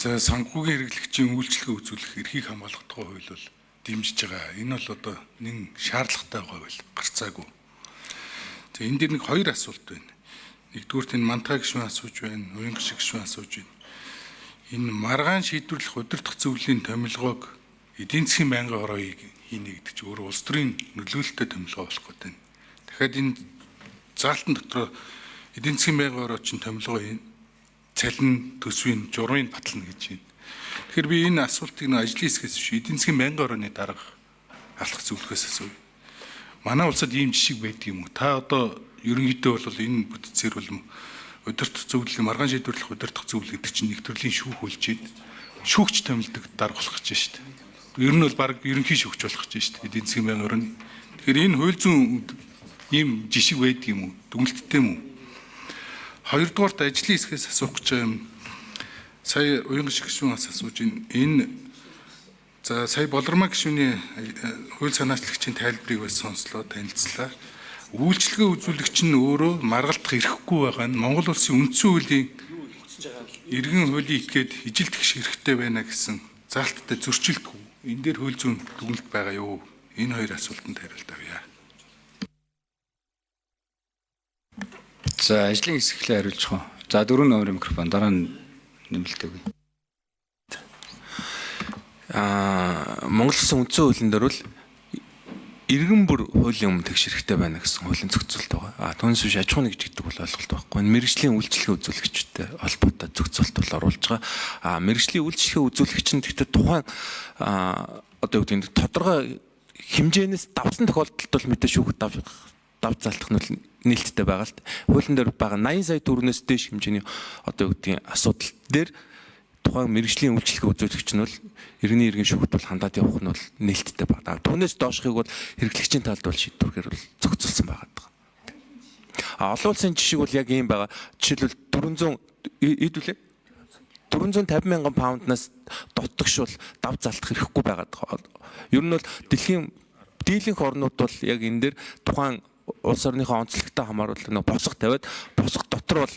За, санхүүгийн хэрэглэгчийн үйлчлэгээ үзүүлэх эрхийг хамгаалах тухай хууль бол дэмжиж байгаа. Энэ бол одоо нэн шаардлагатай хууль гарцаагүй. За, энэ дээр нэг хоёр асуулт байна. Нэгдүгüүрт энэ мантаа гишүүн асууж байна, уянга шиг гишүүн асууж байна. Энэ маргаан шийдвэрлэх удирдах зөвлөлийн томилгоог эдийн засгийн байнгын хорооыг хийнэ гэдэг чинь өөр улс төрийн нөлөөлөлтөй томилгоо болох гэдэг. Дахиад энэ заалтан дотроо эдийн засгийн байнгын хороо чинь томилгоо цалин төсвийн журмыг батлана гэж байна. Тэгэхээр би энэ асуултыг нэг ажлын хэсгээс биш, эдийн засгийн байнгын хорооны дарга алах зөвлөхөөс асууя. Манай улсад ийм жишг байдаг юм уу? Та одоо ерөнхийдөө бол энэ бүтцээр бол удирдах зөвлөлийн маргаан шийдвэрлэх удирдах зөвлөл гэдэг чинь нэг төрлийн шүүх болж байна. Шүүгч томилдог дарга болох гэж байна шүү дээ. Ер нь бол баг ерөнхий шүүгч болох гэж байна шүү дээ. Эдийн засгийн байнгын орны. Тэгэхээр энэ хууль зүйн ийм жишг байдаг юм уу? Дүгнэлттэй юм уу? Хоёрдугаарт ажлын хэсгээс асуух гэж байгаа юм. Сая уянга шиг гишүүн бас асууж байна. Энэ за сая Болормаа гишүүний хууль санаачлагчийн тайлбарыг бас сонслоо, танилцлаа. Үйлчлэгээ үзүүлэгч нь өөрөө маргалдах эрхгүй байгаа нь Монгол улсын үндсэн хуулийн иргэн хуулийн этгээд ижил тэгш хэрэгтэй байна гэсэн заалттай зөрчилдөг. Энэ дээр хууль зүйн дүгнэлт байгаа юу? Энэ хоёр асуултанд хариулт авъя. За, ажлын хэсэглээ хариулж байгаа. За, 4 номерын микрофон, дараа нь нэмэлт өгье. Монгол Улсын үндсэн хуулийн дээр бол иргэн бүр хуулийн өмнө тэгш хэрэгтэй байна гэсэн хуулийн зохицуулалт байгаа. Түүнээс биш аж ахуйн нэгж гэдэг бол ойлголт байхгүй. Мэргэжлийн үйлчлэгээ үзүүлэгчтэй холбоотой зохицуулалт бол оруулж байгаа. Мэргэжлийн үйлчлэгээ үзүүлэгч нь гэхдээ тухайн одоо юу гэдэг нь тодорхой хэмжээнээс давсан тохиолдолд бол мэдээ шүүхэд давж залтах нь бол нээлттэй байгаа л. Хуулийн дээр байгаа 80 сая төгрөгнөөс дээш хэмжээний одоо юу гэдгийг асуудал дээр тухайн мэргэжлийн үйлчлэгээ үзүүлэгч нь бол иргэний иргэн шүүхэд бол хандаад явах нь бол нээлттэй байна. Түүнээс доошхыг бол хэрэглэгчийн талд бол шийдвэргээр бол зохицуулсан байгаа даа. Олон улсын жишг бол яг ийм байгаа. Жишээлбэл 400 эд үлээ 450 мянган паунднаас дутагш бол дав залтах хэрэггүй байгаа даа. Ер нь бол дэлхийн дийлэнх орнууд бол яг энэ дээр тухайн улс орныхоо онцлогтой хамааруул нэг босго тавиад босго дотор бол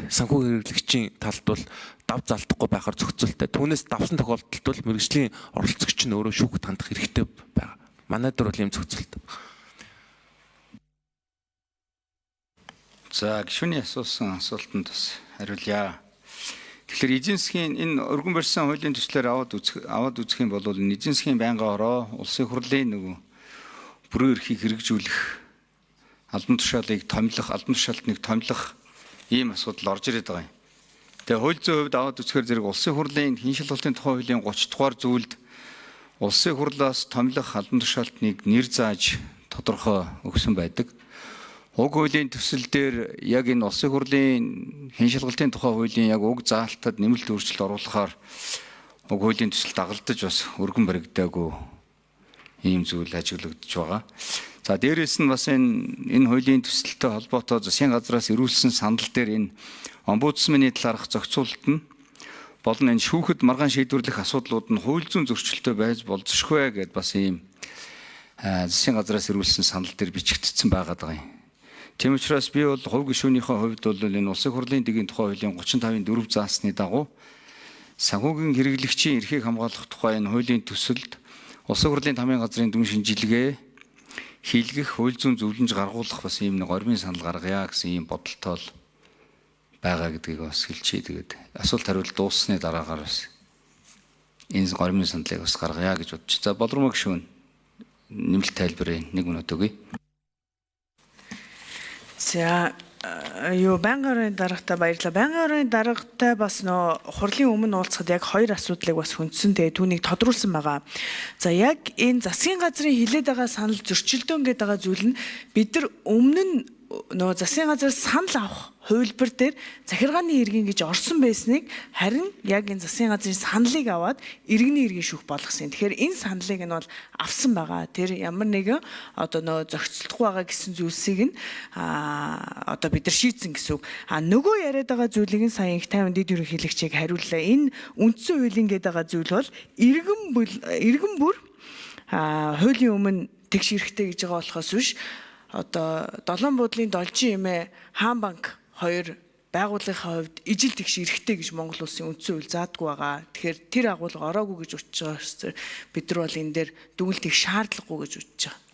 санхүү хэрэглэгчийн талд бол дав залдахгүй байхаар зохицуултай. Түүнээс давсан тохиолдолд бол мэргэжлийн оролцогч нь өөрөө шүүхэд хандах хэрэгтэй байгаа. Манай дөр бол ийм зохицуулт. За, гишүүний асуусан асуултанд бас хариулъя. Тэгэхээр эдийн засгийн энэ өргөн барьсан хуулийн төслөөр аваад үзэх юм бол энэ эдийн засгийн байнгын ороо улсын хурлын нөгөө бүрэн эрхийг хэрэгжүүлэх албан тушаалыг томилох, албан тушаалтныг томилох ийм асуудал орж ирээд байгаа юм. Тэгээ хууль зүйн хувьд аваад үзэхээр зэрэг улсын хурлын хэн шалгалтын тухай хуулийн 30 дугаар зүйлд улсын хурлаас томилох албан тушаалтныг нэр зааж тодорхой өгсөн байдаг. Уг хуулийн төсөл дээр яг энэ улсын хурлын хэн шалгалтын тухай хуулийн яг уг заалтад нэмэлт өөрчлөлт оруулахаар уг хуулийн төсөл дагалдаж бас өргөн баригдаагүй ийм зүйл ажиглагдаж байгаа. За, дээрээс нь бас энэ хуулийн төсөлтөй холбоотой засгийн газраас ирүүлсэн санал дээр энэ омбудсманы талаарх зохицуулалт нь болон энэ шүүхэд маргаан шийдвэрлэх асуудлууд нь хууль зүйн зөрчилтэй байж болзошгүй гэдээ бас ийм засгийн газраас ирүүлсэн санал дээр бичигдсэн байгаа даа юм. Тийм учраас би бол хувь гишүүнийхээ хувьд бол энэ улсын хурлын дэгийн тухай хуулийн 35-ын 4 заасны дагуу санхүүгийн хэрэглэгчийн эрхийг хамгаалах тухай энэ хуулийн төсөлд улсын хурлын тамийн газрын дүн шинжилгээ хийлгэх хууль зүйн зөвлөмж гаргуулах бас ийм нэг ормын санал гаргая гэсэн ийм бодолтой л байгаа гэдгийг бас хэлчихье. Тэгээд асуулт хариулт дууссаны дараагаар бас энэ гормын саналыг бас гаргая гэж бодчих. За, Болормоо гишүүн нэмэлт тайлбарын 1 минут өгье. За, юу байнгын орны даргатай баярлалаа. Байнгын орны даргатай бас нөө хурлын өмнө уулзахад яг хоёр асуудлыг бас хүндсэн. Тэгээ түүнийг тодруулсан байгаа. За, яг энэ засгийн газрын хилээд байгаа санал зөрчилдөөн гэдэг байгаа зүйл нь бид нар өмнө нь нөгөө засгийн газраас санал авах хувилбар дээр захиргааны иргэн гэж орсон байсныг харин яг энэ засгийн газрын саналыг аваад иргэний иргэн шүүх болгосон. Тэгэхээр энэ саналыг нь бол авсан байгаа. Тэр ямар нэгэн одоо нөгөө зохицолдохгүй байгаа гэсэн зүйлсийг нь одоо бид нар шийдсэн гэсэн үг. Нөгөө яриад байгаа зүйлийг нь сая их 50 дэд ерөнхийлөгчийг хариуллаа. Энэ үндсэн хуулийн гэдэг байгаа зүйл бол иргэн бүр хуулийн өмнө тэгш эрэхтэй гэж байгаа болохоос биш одоо долоон буудлын должин эмээ хаан банк хоёр Байгууллагын хувьд ижил тэгш эрэхтэй гэж Монгол улсын үндсэн хууль заадгүй байгаа. Тэгэхээр тэр агуулга ороогүй гэж утж байгаа бид нар бол энэ дээр дүгнэлтийг шаардлагагүй гэж утж байгаа.